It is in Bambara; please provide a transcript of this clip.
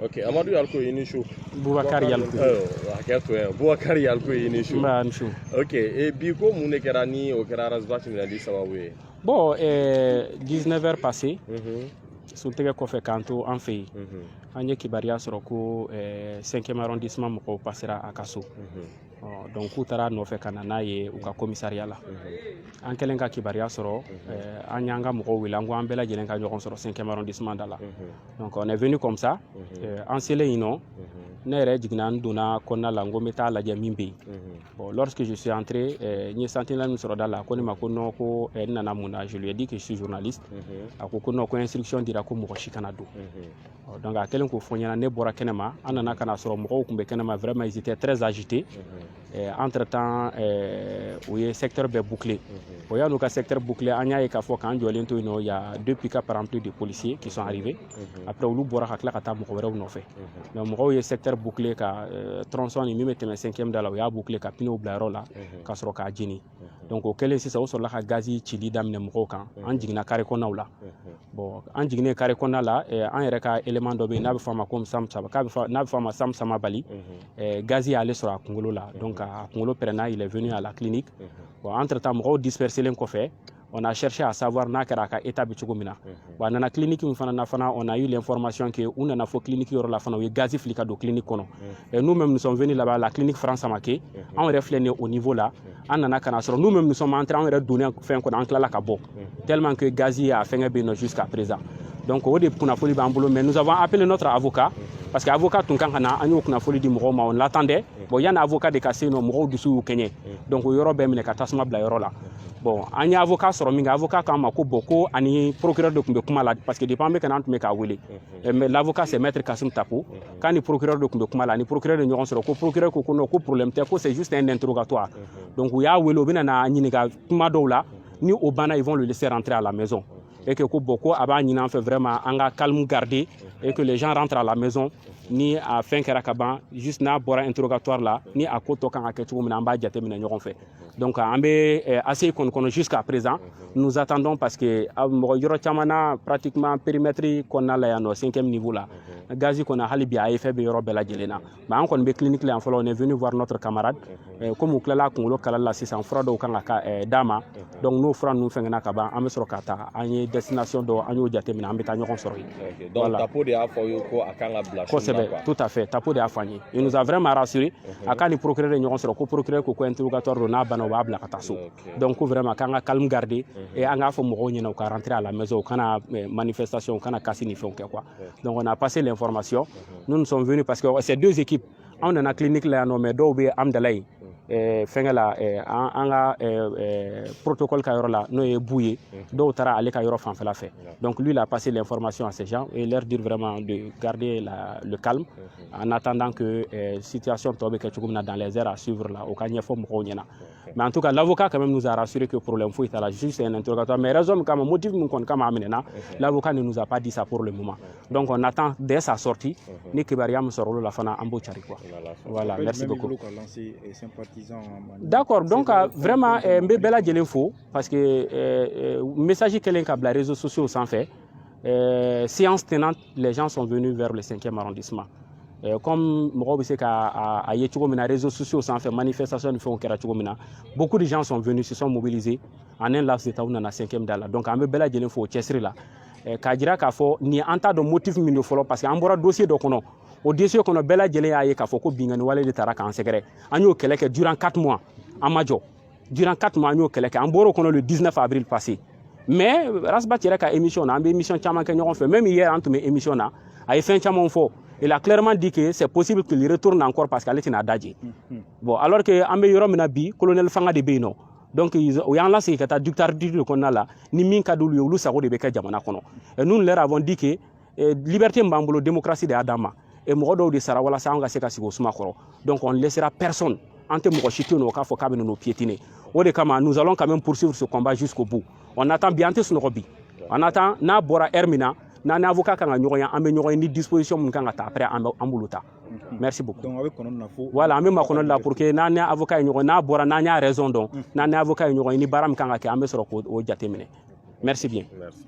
Ok, Amadou Yalko, i ni su. Boubacar Yalko. Hakɛ to yan, Boubacar Yalko, i ni su. N b'a ni su. Ok, et bi, ko mun de kɛra ni o kɛra Ras Bath minɛli sababu ye? Bon, 19 heures passées, suntigɛ kɔfɛ k'an to an fɛ yen, an ye kibaruya sɔrɔ ko 5e arrondissement mɔgɔw pasera a ka so. Ɔ, donc k'u taara a nɔfɛ ka na n'a ye u ka commissariat la. An kɛlen ka kibaruya sɔrɔ, an y'an ka mɔgɔw wele, an ko an bɛɛ lajɛlen ka ɲɔgɔn sɔrɔ 5e arrondissement da la. Donc on est venu comme ça. An selen yen nɔ, ne yɛrɛ jiginna, n donna kɔnɔna la, n ko n bɛ taa lajɛ min bɛ yen. Bon, lorsque je suis entré, n ye sentinelle min sɔrɔ da la, a ko ne ma ko non, ko n nana mun na? Je lui ai dit que je suis journaliste. A ko ko non, ko instruction dira ko mɔgɔ si kana don. Ɔ, donc a kɛlen k'o fɔ n ɲɛna, ne bɔra kɛnɛma, an nana ka na sɔrɔ mɔgɔw tun bɛ kɛnɛma, vraiment ils étaient très agités. Entre temps, u ye secteur bɛɛ bouclé. Bon, yan'u ka secteur bouclé, an y'a ye k'a fɔ k'an jɔlen to yen nɔ, il y a deux pick-up remplis de policiers qui sont arrivés. Après, olu bɔra ka tila ka taa mɔgɔ wɛrɛw nɔfɛ. Donc mɔgɔw ye secteur bouclé ka tronçon ni min bɛ tɛmɛ cinquième da la, u y'a bouclé ka pneu bila yɔrɔ la ka sɔrɔ k'a jeni. Donc o kɛlen sisan, o sɔrɔla ka gazi cili daminɛ mɔgɔw kan. An jiginna carré kɔnɔnaw la. Bon, an jiginnen carré kɔnɔna la, an yɛrɛ ka élément dɔ bɛ yen n'a bɛ fɔ a ma ko Sam Saba, k'a bɛ fɔ n'a bɛ fɔ a ma Sam Samabali, gazi y'ale sɔrɔ a kunkolo la. Donc a kunkolo pɛrɛnna, il est venu à la clinique. Bon, entre temps, mɔgɔw disperselen kɔfɛ, on a cherché à savoir n'a kɛra a ka état bɛ cogo min na. Bon, a nana clinique min fana na fana, on a eu l'information que u nana fɔ clinique yɔrɔ la fana, u ye gazi fili ka don clinique kɔnɔ. Et nous-mêmes, nous sommes venus là-bas à la clinique France Samake. Anw yɛrɛ filɛ nin ye au niveau là, an nana ka na sɔrɔ nous-mêmes, nous sommes entrés, an yɛrɛ donnen fɛn kɔnɔ, an tilala ka bɔ tellement que gazi y'a fɛngɛ bɛ yen nɔ jusqu'à présent. Donc o de kunnafoni b'an bolo, mais nous avons appelé notre avocat parce que avocat tun kan ka na. An y'o kunnafoni di mɔgɔw ma, on l'attendait. Bon, yanni avocat de ka se yen nɔ, mɔgɔw dusu y'u kɛɲɛ, donc o yɔrɔ bɛɛ minɛ ka tasuma bila yɔrɔ la. Bon, an ye avocat sɔrɔ min kɛ, avocat k'an ma ko bon, ko ani procureur de tun bɛ kuma la, parce que depuis an bɛ ka na, an tun bɛ k'a wele. Mais l'avocat, c'est maître Kassoum Tapo, k'a ni procureur de tun bɛ kuma la, ani procureur de ɲɔgɔn sɔrɔ, ko procureur ko ko non, ko problème tɛ, ko c'est juste un interrogatoire. Donc u y'a wele, u bɛna na ɲininka kuma dɔw la, ni o banna, ils vont le laisser rentrer à la maison. Et que ko bon, ko a b'a ɲini an fɛ vraiment an ka calme garder et que les gens rentrent à la maison. Ni a fɛn kɛra ka ban, juste n'a bɔra interrogatoire la, ni a ko tɔ kan ka kɛ cogo min na, an b'a jateminɛ ɲɔgɔn fɛ. Donc an bɛ ACI kɔni kɔnɔ jusqu'à présent, nous attendons, parce que mɔgɔ yɔrɔ caman na, pratiquement périmètre kɔnɔna la yan nɔ, cinquième niveau la, gazi kɔni hali bi a effet bɛ yɔrɔ bɛɛ lajɛlen na. Mais an kɔni bɛ clinique la yan fɔlɔ, on est venu voir notre camarade. Comme u tilala kunkolo kalali la sisan, fura dɔw kan ka d'a ma. Donc n'o fura ninnu fɛngɛnna ka ban, an bɛ sɔrɔ ka taa, an ye destination dɔ, an y'o jateminɛ, an bɛ taa ɲɔgɔn sɔrɔ yen. Donc voilà. Tapo de y'a fɔ aw ye ko a kan ka bila? Kosɛbɛ, tout à fait, Tapo de y'a fɔ an ye. Il nous a vraiment rassuré. A k'a ni procureur de ɲɔgɔn sɔrɔ, ko procureur ko ko interrogatoire don, n'a banna, u b'a bila ka taa so. Donc ko vraiment k'an ka calme garder et an k'a fɔ mɔgɔw ɲɛna u ka rentrer à la maison, u kana manifestation, u kana casse ni fɛnw kɛ quoi. Donc on a passé l'information, nous, nous sommes venus parce que c'est deux équipes. Anw nana clinique la yan nɔ, mais dɔw bɛ Amdalaye, fɛnkɛ la, an ka protocole ka yɔrɔ la, n'o ye bu ye, dɔw taara ale ka yɔrɔ fanfɛla fɛ. Donc lui, il a passé l'information à ces gens et leur dire vraiment de garder le calme en attendant que situation tɔ bɛ kɛ cogo min na dans les heures à suivre la, o ka ɲɛfɔ mɔgɔw ɲɛna. Mais en tout cas, l'avocat quand même nous a rassuré que problème foyi t'a la, juste un interrogatoire. Mais raison min kama, motif min kɔni kama a minɛna, l'avocat ne nous a pas dit ça pour le moment. Donc on attend dès sa sortie, ni kibaruya min sɔrɔ olu la fana, an b'o cari quoi. Voilà, merci beaucoup. D'accord, donc vraiment n bɛ bɛɛ lajɛlen fo parce que message kɛlen ka bila réseaux sociaux sanfɛ, séance tenante, les gens sont venus vers le 5e arrondissement. Comme mɔgɔw bɛ se ka a ye cogo min na réseaux sociaux sanfɛ, manifestation ni fɛnw kɛra cogo min na, beaucoup de gens sont venus, se sont mobilisés en un laps de temps, u nana cinquième da la. Donc an bɛ bɛɛ lajɛlen fo o cɛsiri la, k'a jira k'a fɔ nin an t'a dɔn motif min don fɔlɔ, parce que an bɔra dossier dɔ kɔnɔ. O dossier kɔnɔ, bɛɛ lajɛlen y'a ye k'a fɔ ko binkanni wale de taara k'an sɛgɛrɛ. An y'o kɛlɛ kɛ durant 4 mois, an ma jɔ. Durant 4 mois, an y'o kɛlɛ kɛ. An bɔr'o kɔnɔ le 19 avril passé. Mais Ras Bath yɛrɛ ka émission na, an bɛ émission caman kɛ ɲɔgɔn fɛ, même hier an tun bɛ émission na, a ye fɛn caman fɔ. Il a clairement dit que c'est possible qu'il retourne encore parce qu'ale tɛna daje. Bon, alors que an bɛ yɔrɔ min na bi, colonel fanga de bɛ yen nɔ. Donc u y'an lasegin ka taa dictature de kɔnɔna la, ni min ka d'olu ye, olu sago de bɛ kɛ jamana kɔnɔ. Et nous leur avons dit que liberté min b'an bolo, démocratie de y'a d'an ma, et mɔgɔ dɔw de sara walasa an ka se ka sigi o suma kɔrɔ. Donc on ne laissera personne, an tɛ mɔgɔ si to yen nɔ k'a fɔ k'a bɛ n'o piétiner. O de kama, nous allons quand même poursuivre ce combat jusqu'au bout. On attend bi, an tɛ sunɔgɔ bi, on attend n'a bɔra heure min na, n'an ni avocat kan ka ɲɔgɔn ye, an bɛ ɲɔgɔn ye, ni disposition min kan ka ta après, an bɛ an b'olu ta. Merci beaucoup. Donc a bɛ kɔnɔ na fo. Voilà, an bɛ makɔnɔ la pour que n'an ni avocat ye ɲɔgɔn, n'a bɔra, n'an y'a raison dɔn, n'an ni avocat ye ɲɔgɔn ye, ni baara min kan ka kɛ, an bɛ sɔrɔ k'o jateminɛ. Merci bien. Merci.